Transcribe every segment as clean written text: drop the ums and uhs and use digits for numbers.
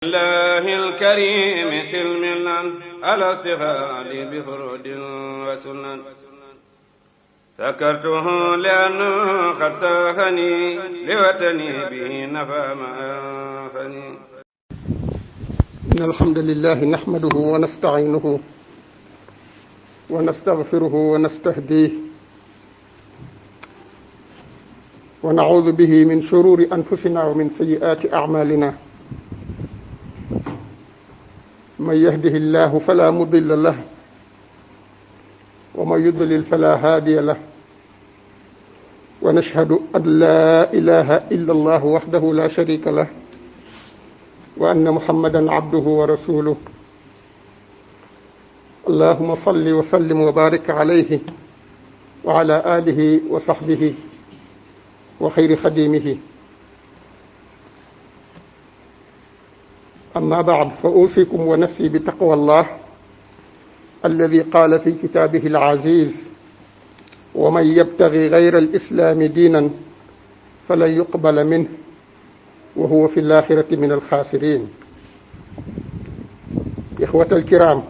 الله الكريم سلمنا على استفاد بفرود وسنن سكرته لأنه قد ساخني لوطني به نفى ما أنفني. إن الحمد لله نحمده ونستعينه ونستغفره ونستهديه ونعوذ به من شرور أنفسنا ومن سيئات أعمالنا. من يهده الله فلا مضل له ومن يضلل فلا هادي له ونشهد أن لا إله إلا الله وحده لا شريك له وأن محمدا عبده ورسوله. اللهم صل وسلم وبارك عليه وعلى آله وصحبه وخير خديمه. أما بعد فأوصيكم ونفسي بتقوى الله الذي قال في كتابه العزيز: ومن يبتغي غير الإسلام دينا فلن يقبل منه وهو في الآخرة من الخاسرين. إخوة الكرام،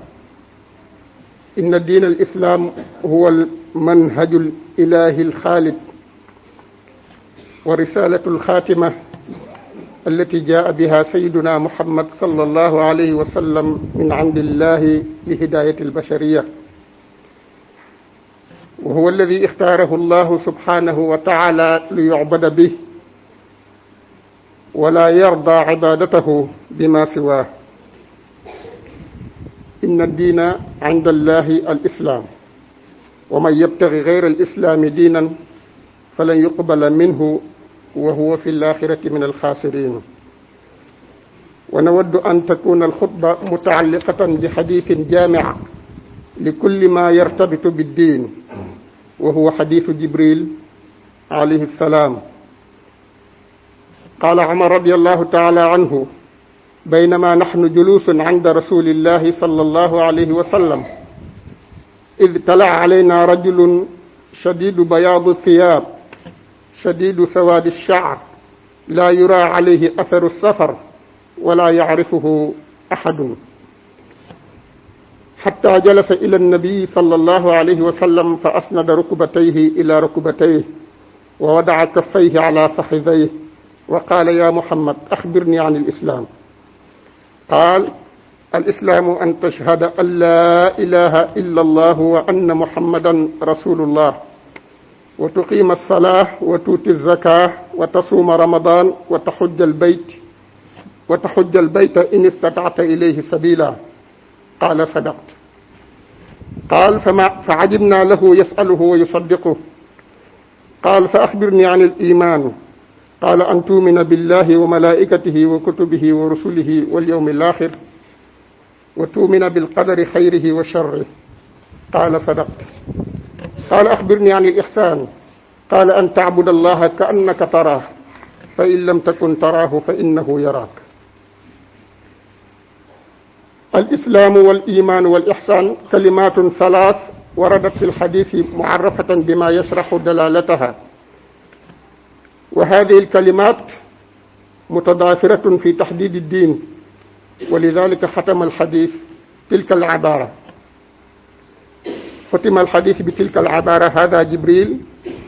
إن دين الإسلام هو المنهج الإلهي الخالد ورسالة الخاتمة التي جاء بها سيدنا محمد صلى الله عليه وسلم من عند الله لهداية البشرية، وهو الذي اختاره الله سبحانه وتعالى ليعبد به ولا يرضى عبادته بما سواه. إن الدين عند الله الإسلام، ومن يبتغي غير الإسلام دينا فلن يقبل منه وهو في الآخرة من الخاسرين. ونود أن تكون الخطبة متعلقة بحديث جامع لكل ما يرتبط بالدين، وهو حديث جبريل عليه السلام. قال عمر رضي الله تعالى عنه: بينما نحن جلوس عند رسول الله صلى الله عليه وسلم إذ طلع علينا رجل شديد بياض الثياب شديد سواد الشعر لا يرى عليه أثر السفر ولا يعرفه أحد، حتى جلس إلى النبي صلى الله عليه وسلم فأسند ركبتيه إلى ركبتيه ووضع كفيه على فخذيه وقال: يا محمد أخبرني عن الإسلام. قال: الإسلام أن تشهد أن لا إله إلا الله وأن محمدا رسول الله، وتقيم الصلاة وتؤتي الزكاة وتصوم رمضان وتحج البيت إن استطعت إليه سبيلا. قال: صدقت. قال: فعجبنا له يسأله ويصدقه. قال: فأخبرني عن الإيمان. قال: أن تؤمن بالله وملائكته وكتبه ورسله واليوم الآخر وتؤمن بالقدر خيره وشره. قال: صدقت. قال: أخبرني عن الإحسان. قال: أن تعبد الله كأنك تراه فإن لم تكن تراه فإنه يراك. الإسلام والإيمان والإحسان كلمات ثلاث وردت في الحديث معرفة بما يشرح دلالتها، وهذه الكلمات متضافرة في تحديد الدين، ولذلك ختم الحديث تلك العبارة. ختم الحديث بتلك العبارة: هذا جبريل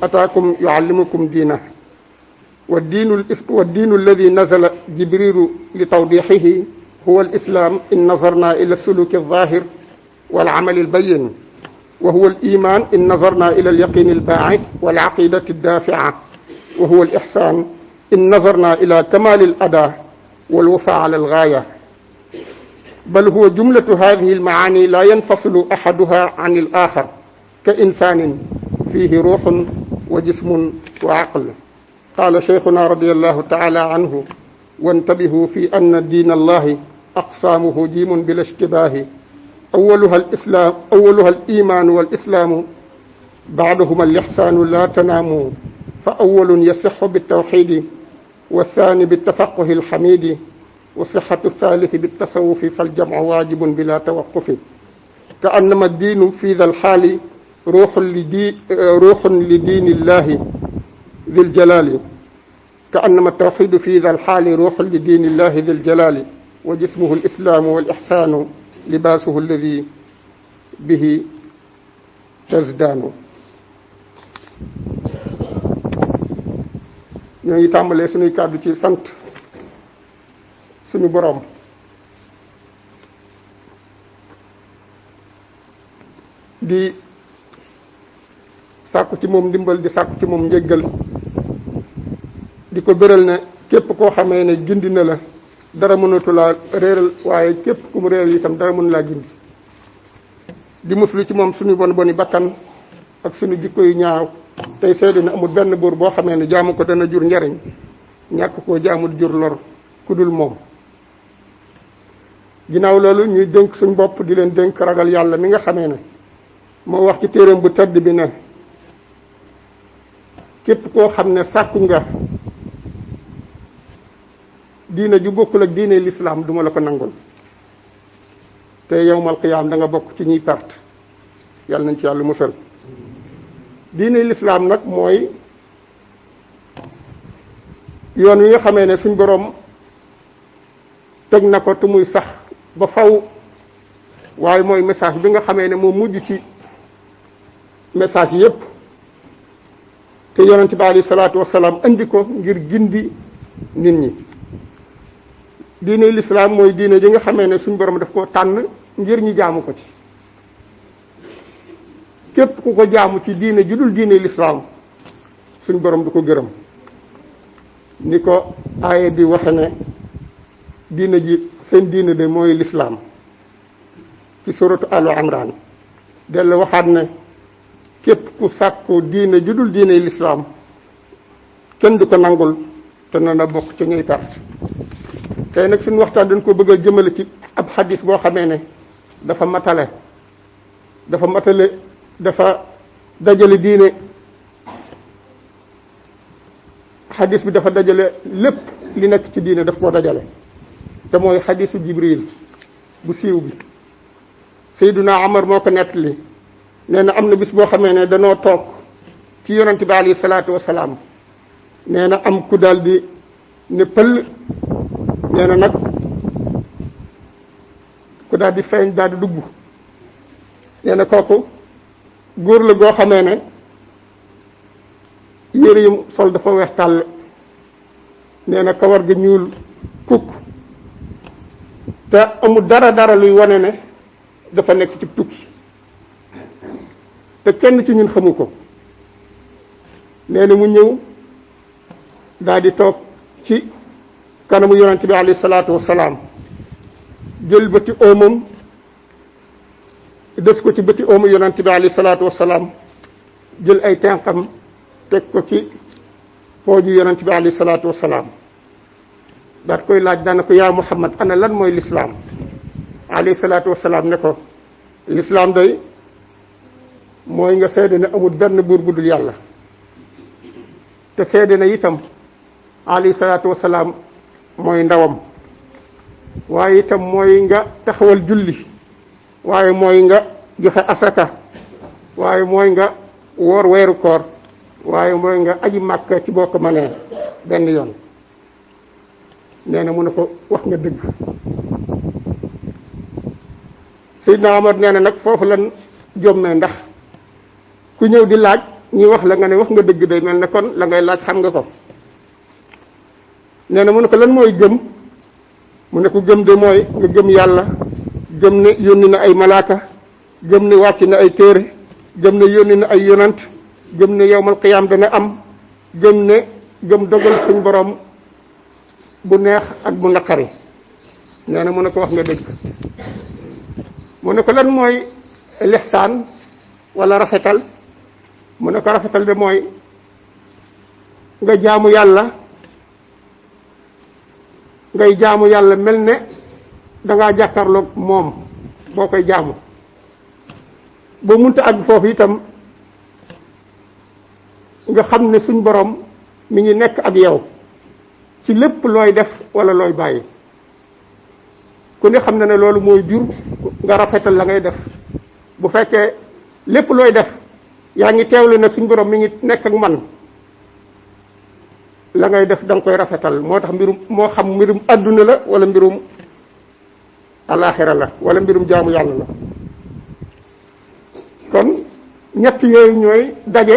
أتاكم يعلمكم دينه. والدين الذي نزل جبريل لتوضيحه هو الإسلام إن نظرنا إلى السلوك الظاهر والعمل البين، وهو الإيمان إن نظرنا إلى اليقين الباعث والعقيدة الدافعة، وهو الإحسان إن نظرنا إلى كمال الأداء والوفاء على الغاية. بل هو جملة هذه المعاني لا ينفصل أحدها عن الآخر، كإنسان فيه روح وجسم وعقل. قال شيخنا رضي الله تعالى عنه: وانتبهوا في أن دين الله أقسامه جيم بلا اشتباه، أولها الإيمان والإسلام، بعدهما الإحسان لا تناموا، فأول يصح بالتوحيد والثاني بالتفقه الحميد، وصحة الثالث بالتصوف، فالجمع واجب بلا توقف. كأنما الدين في ذا الحال روح لدين الله ذي الجلال، كأنما التوحيد في ذا الحال روح لدين الله ذي الجلال، wa jismuhu alislaamu wal ixsaanu libaasuhu alladi bihi tazdaanu. ñoo ngi tàmbalee suñuy kàddu ci sant suñu boroom di sàkku ci moom ndimbal di sàkku ci moom njéggal di ko bëral ne képp koo xamee ne gindi na la dara mënatu laa réeral, waaye képp ku mu réeral itam dara mënu laa gindi. di muslu ci moom suñu bon boni bakkan ak suñu jikko yu ñaaw tey seede na amul benn buur boo xamee ne jaamu ko dana jur njariñ, ñàkk koo jaamu jur lor ku dul moom. ginnaaw loolu ñuy dénk suñ bopp di leen dénk ragal yàlla mi nga xamee ne moo wax ci téeram bu tedd bi ne képp koo xam ne sàkku nga diine ju bokkul ak diine lislaam duma la ko nangul, te yawmal qiyaam da nga bokk ci ñuy perte. yàlla nañ ci yàlla musal. diine lislaam nag mooy yoon wi nga xamee ne suñ boroom teg na ko te muy sax ba faw, waaye mooy message bi nga xamee ne moo mujj ci message yépp, te yonent bi alayhi salaatu wasalaam indi ko ngir gindi nit ñi. diine lislaam mooy diine ji nga xamee ne suñ borom daf koo tànn ngir ñi jaamu ko ci. képp ku ko jaamu ci diine ju dul diine lislaam suñ borom du ko gërëm, ni ko aaya bi waxe ne diine ji seen diine de mooy lislaam ci suratu Al Imran. dellu waxaat ne képp ku sàkku diine ju dul diine lislaam kenn du ko nangul te na bokk ci ñuy perte. tey nag suñu waxtaan dañ ko bëgg a jëmale ci ab xadis boo xamee ne dafa matale dafa dajale diine. xadis bi dafa dajale lépp li nekk ci diine daf koo dajale, te mooy xadisu Jibril bu siiw bi. Seyduna Omar moo ko nettali, nee na am na bis boo xamee ne danoo toog ci yonent bi alayhi salaatu wasalaam. nee na am ku daal di ne pël, nee na nag ku daal di feeñ daal di dugg. nee na kooku góor la goo xamee ne yére yu sol dafa weex tàll. nee na kawar gi ñuul kukk, te amul dara luy wane ne dafa nekk ci tukki, te kenn ci ñun xamu ko. nee na mu ñëw daal di toog ci kanamu yonent bi alayhi salaatu wasalaam, jël bëti oomam des ko ci bëti oomu yonent bi alayhi salaatu wasalaam, jël ay tenqam teg ko ci pooju yonent bi alayhi salaatu wasalaam. daat koy laaj daana ko yaa Muhammad ana lan mooy lislaam. alayhi salaatu wasalaam ne ko lislaam day mooy nga seede ne amul benn buur bu dul yàlla, te seede na itam alayhi salaatu wasalaam mooy ndawam, waaye itam mooy nga taxawal julli, waaye mooy nga joxe asaka, waaye mooy nga woor weeru koor, waaye mooy nga aji màkka ci boo ko mënee benn yoon. nee na mu ne ko wax nga dëgg. Seydina Omar nee na nag foofu lan jommee, ndax ku ñëw di laaj ñi wax la nga ne wax nga dëgg day mel ne kon la ngay laaj xam nga ko. nee na mu ne ko lan mooy gëm. mu ne ko gëm de mooy nga gëm yàlla, gëm ne yónni na ay malaaka, gëm ne wàcc na ay téere, gëm ne yónni na ay yonant, gëm ne yawmal qiyaam dana am, gëm dogal suñ borom bu neex ak bu naqari. nee na mu ne ko wax nga dëgg. mu ne ko lan mooy lixsaan wala rafetal. mu ne ko rafetal de mooy nga jaamu yàlla, ngay jaamu yàlla mel ne dangaa jàkkaarloog moom boo koy jaamu. boo munta àgg foofu itam nga xam ne suñ borom mi ngi nekk ak yow ci lépp looy def wala looy bàyyi. ku ne xam na ne loolu mooy jur nga rafetal la ngay def. bu fekkee lépp looy def yaa ngi teewlu ne suñ borom mi ngi nekk ak man, la ngay def da nga koy rafetal. moo tax moo xam mbirum àdduna la wala mbirum alaxira la wala mbirum jaamu yàlla la. kon ñett yooyu ñooy daje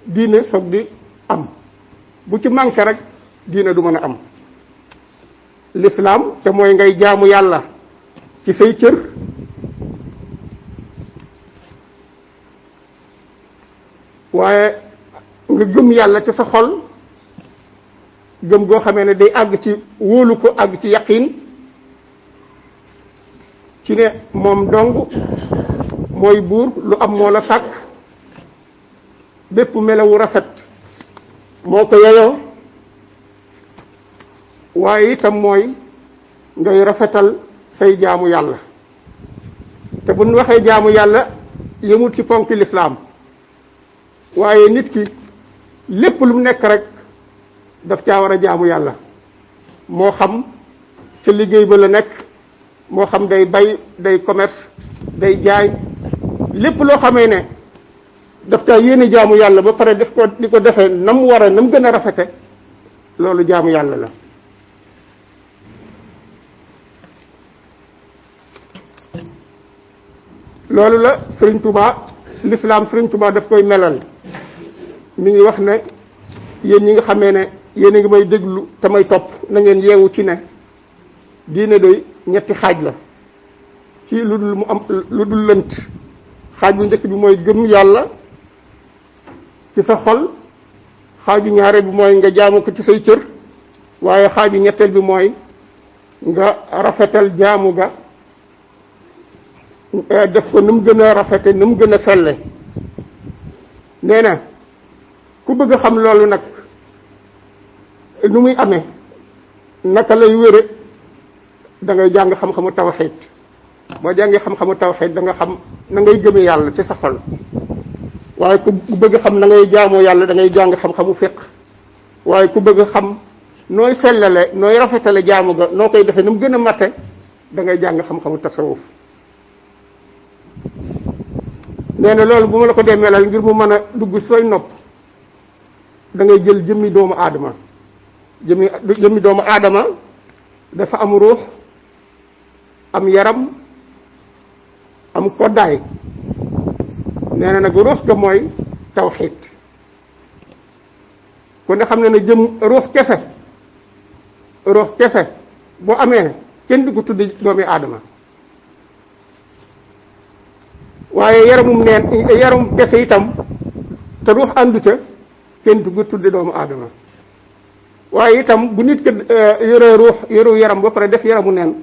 diine soog di am bu ci manqué rek diine du mën a am. l'islam te mooy ngay jaamu yàlla ci say cër waaye nga gëm yàlla ci sa xol gëm goo xamee ne day àgg ci wóolu ko àgg ci yaqin ci ne moom dong mooy buur lu am moo la sàkk bépp melawu rafet moo ko yeyoo waaye itam mooy ngay rafetal say jaamu yàlla te bu ñu waxee jaamu yàlla yëmut ci ponki lislaam waaye nit ki lépp lu mu nekk rek daf caa war a jaamu yàlla moo xam ca liggéey ba la nekk moo xam day bay day commerce day jaay lépp loo xamee ne daf caa yéene jaamu yàlla ba pare def ko di ko defee na mu war a na mu gën a rafete loolu jaamu yàlla la. loolu la Sëriñ Tuubaa l'islam Sëriñ Tuubaa daf koy melal mi ngi wax ne yéen ñi nga xamee ne yéen a ngi may déglu te may topp na ngeen yeewu ci ne diine doy ñetti xaaj la ci lu dul mu am lu dul lënt xaaj bu njëkk bi mooy gëm yàlla ci sa xol xaaju ñaare bi mooy nga jaamu ko ci say cër waaye xaaju ñetteel bi mooy nga rafetal jaamu ga def ko nu mu gën a rafete nu mu gën a selle nee na ku bëgg a xam loolu nag nu muy amee naka lay wére da ngay jàng xam-xamu tawxiid boo jàngee xam-xamu tawxiid da nga xam na ngay gëmee yàlla ci sa xol waaye ku bëgg a xam na ngay jaamoo yàlla da ngay jàng xam-xamu fiq waaye ku bëgg a xam nooy sellale nooy rafetale jaamu ga noo koy defee nu mu gën a matte da ngay jàng xam-xamu tasawuf nee na loolu bu ma la ko dee melal ngir mu mën a dugg sooy nopp da ngay jël jëmmi doomu aadama jëmmi doomu aadama dafa am ruux am yaram am koddaay nee na nag ruux ga mooy tawxiid kon ne xam ne ne jëm ruux kese boo amee kenn du ko tudd doomi aadama waaye yaramum kese itam te ruux àndu ca kenn du ko tudde doomu aadama waaye itam bu nit ki yore ruux yoru yaram ba pare def yaramu neen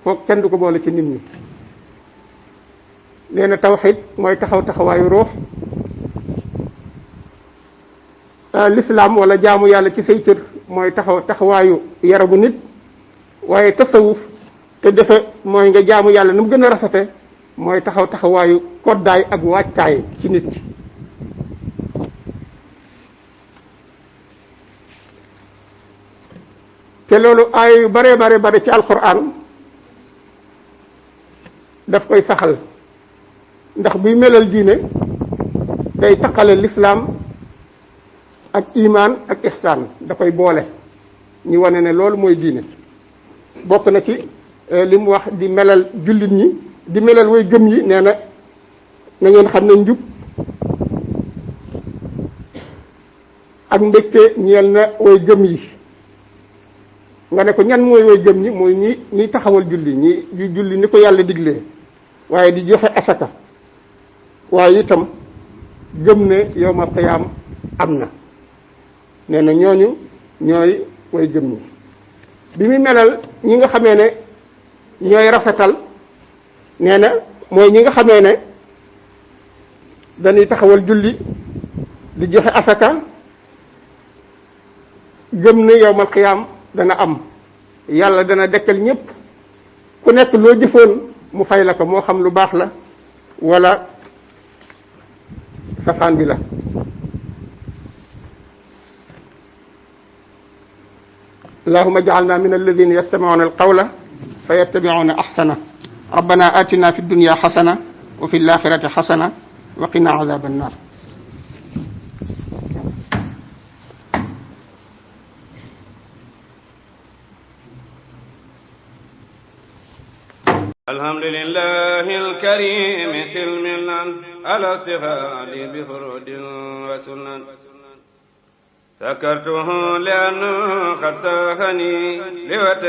kooku kenn du ko boole ci nit ñi nee na tawxiid mooy taxawaayu ruux l'islam wala jaamu yàlla ci say cër mooy taxawaayu yaramu nit waaye tasawuf te defe mooy nga jaamu yàlla nu mu gën a rafete mooy taxawaayu koddaay ak waajtaay ci nit ki te loolu ay yu bare ci alquran daf koy saxal ndax buy melal diine day taqale lislaam ak imaan ak ihsaan da koy boole ñu wane ne loolu mooy diine bokk na ci li mu wax di melal jullit ñi di melal way gëm yi nee na ngeen xam ne njub ak mbégte ñeel na way gëm yi nga ne ko ñan mooy way gëm ñi mooy ñi taxawal julli ñi julli ni ko yàlla diglee waaye di joxe asaka waaye itam gëm ne yawmal qiyaam am na nee na ñooñu ñooy way gëm ñi bi muy melal ñi nga xamee ne ñooy rafetal nee na mooy ñi nga xamee ne dañuy taxawal julli di joxe asaka gëm ne yawmal qiyaam dana am yàlla dana dekkal ñépp ku nekk loo jëfoon mu fay la ko moo xam lu baax la wala safaan bi la allahumma ja'alna min alladhina yastami'una alqawla fayattabi'una ahsana rabbana atina fi dunya hasana wa fi al-akhirati hasana wa qina adhaban nar الحمد لله الكريم سلمنا على استغال بفرود وسنن سكرته لأنه قد ساخني